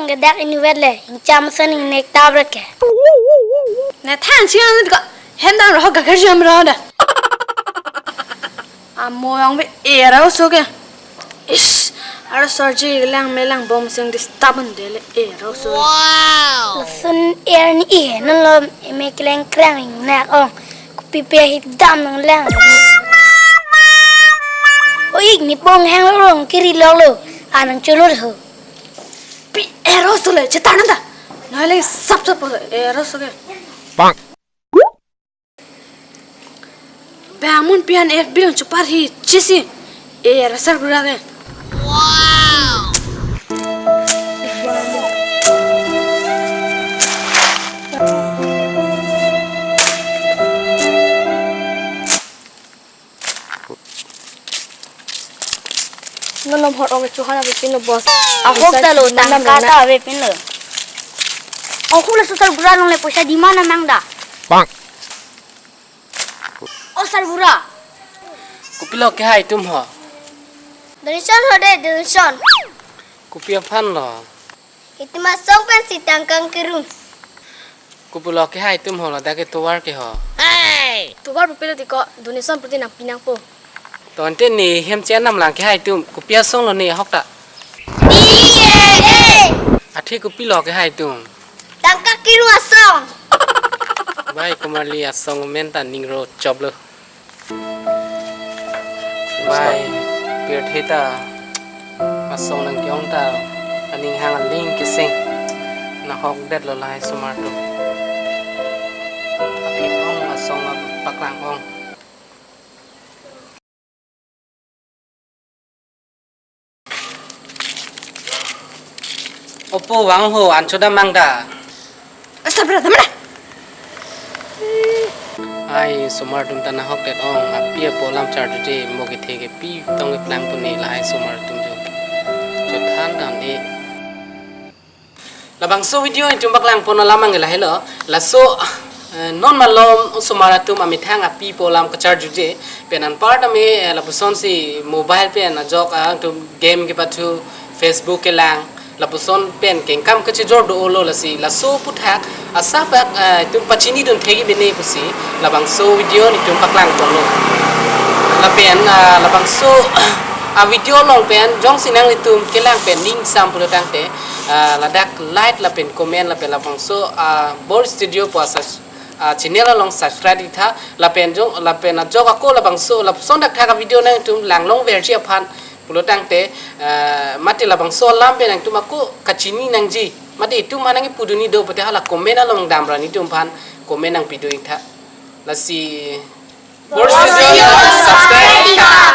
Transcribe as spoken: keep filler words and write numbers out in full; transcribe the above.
Kedak inutvet le, ingcham ason ingnek tabret ke. Ne than si an ko hem dam ro gagar jam ro da. Amo yang be era oso ke. Ish, aro sorji lang melang bom sing disturb un dele era oso. Lason er ni ihe non lo eme keleng krang ingnek ong. Kopi pe hi dam nanglang. O ik ni bong hang lo long kiri lo lo. Anang chulut ho. Pi era oso le chetan nang da. Nale sap sap era oso ke. Bang. Bang mun pian F B lang chupar hi chisi. Era sar gura ke. Nolom hor ong chuhan ave pin lo boss. Ahok ta lo, tangka ta ave pin lo. Ahok laso sarbura along le poisa demand nang da. Bang. O sarbura. Kopilo kehai atum ho? Donation ho de, donation. Kopi aphan lo? Itum asong pensi tangka kangkirung. Kopilo kehai atum ho ladak ke tovar ke ho? Tovar pupilo tiko donation puti nangpi nangpo. Tangte ne hem che anam lang kehai atum kopi asong lo ne ahok ta? T A A. Athe kopilo kehai atum? Tangka kangkirung asong. Bai komarli asong amen ta ningro chop lo. Bai, pirthe ta asong nangke-ong ta aning hang aling keseng nahok det lo lahai osomar atum. Aphi ong asong paklang ong. Opo vang ho, an chodam mang da. Asa bra, damra. Ai, osomar atum ta nahok det ong, api apo alam charjuje, mo kethe kepi tong keplang puni lahai osomar atum jo. Chothan dam e. Labangso video itum paklang pon alam ang lahai lo. Laso, eh, non malom osomar atum amethang api apo alam kacharjuje. Pen anpar tame, eh, lapuson si mobile pen ajok, ah, atum game kepathu, Facebook kelang. Lapuson pen kengkam kachijor do-o lo lasi laso aputhak asap ak, ah, itum pachini dun thegi bene pusi labangso video nitum paklang ponlo. Lapen, ah, labangso a video along pen jongsi nanglitum kelang pen ning sam pulo tangte, ah, ladak like lapen comment lapen labangso, ah, Bor Studio pu asa, ah, channel along subscribe itha lapen jong lapen ajok ako labangso lapuson dak thak a video nangtum langlong verji aphan pulo tangte, eh, mate labangso alam pen nangtum ako kachini nangji. Mate itum aphan nangkipu dunji do pute hala comment along damra nitum aphan comment nangpi dun itha. Lasi Bor Studio subscribe itha.